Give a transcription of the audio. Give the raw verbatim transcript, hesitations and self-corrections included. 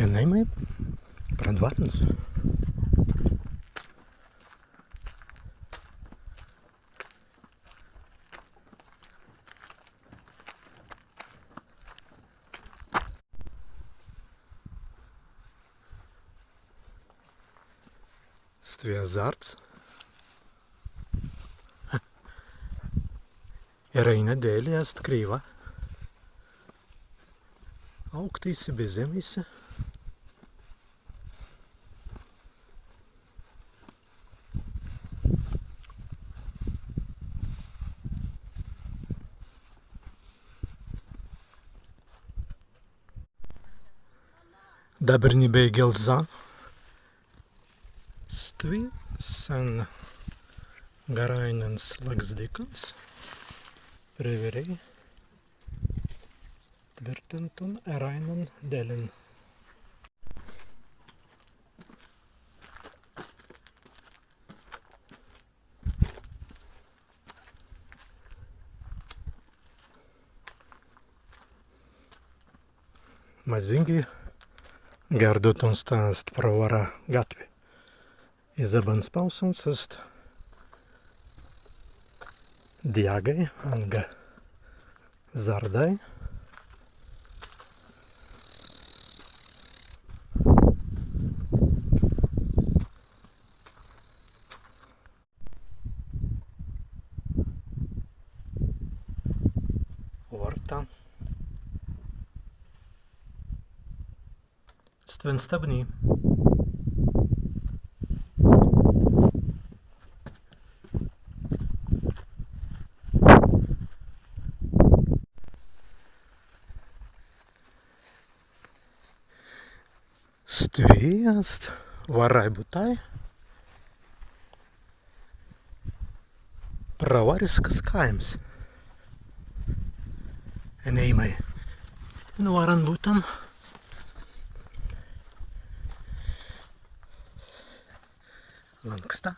Ēimai pra dwārans. Stwi ezārds. Eraīna delli ast krīwa. Aūktai si be zemmis. Dabber ni bēi gelza. Stwi sen garāinans slagzdikkans prawerēi twirtintun eraīnan dellin. Mazīngi gērdautun, sta ast prawāra gatwi. Iz abbans pāusans ast djāgai anga zārdai. Wārta. Stwen stabni. Stwi ast wārai buttai. Prawārisks kāims. Ēimai en wāran buttan. Lānksta.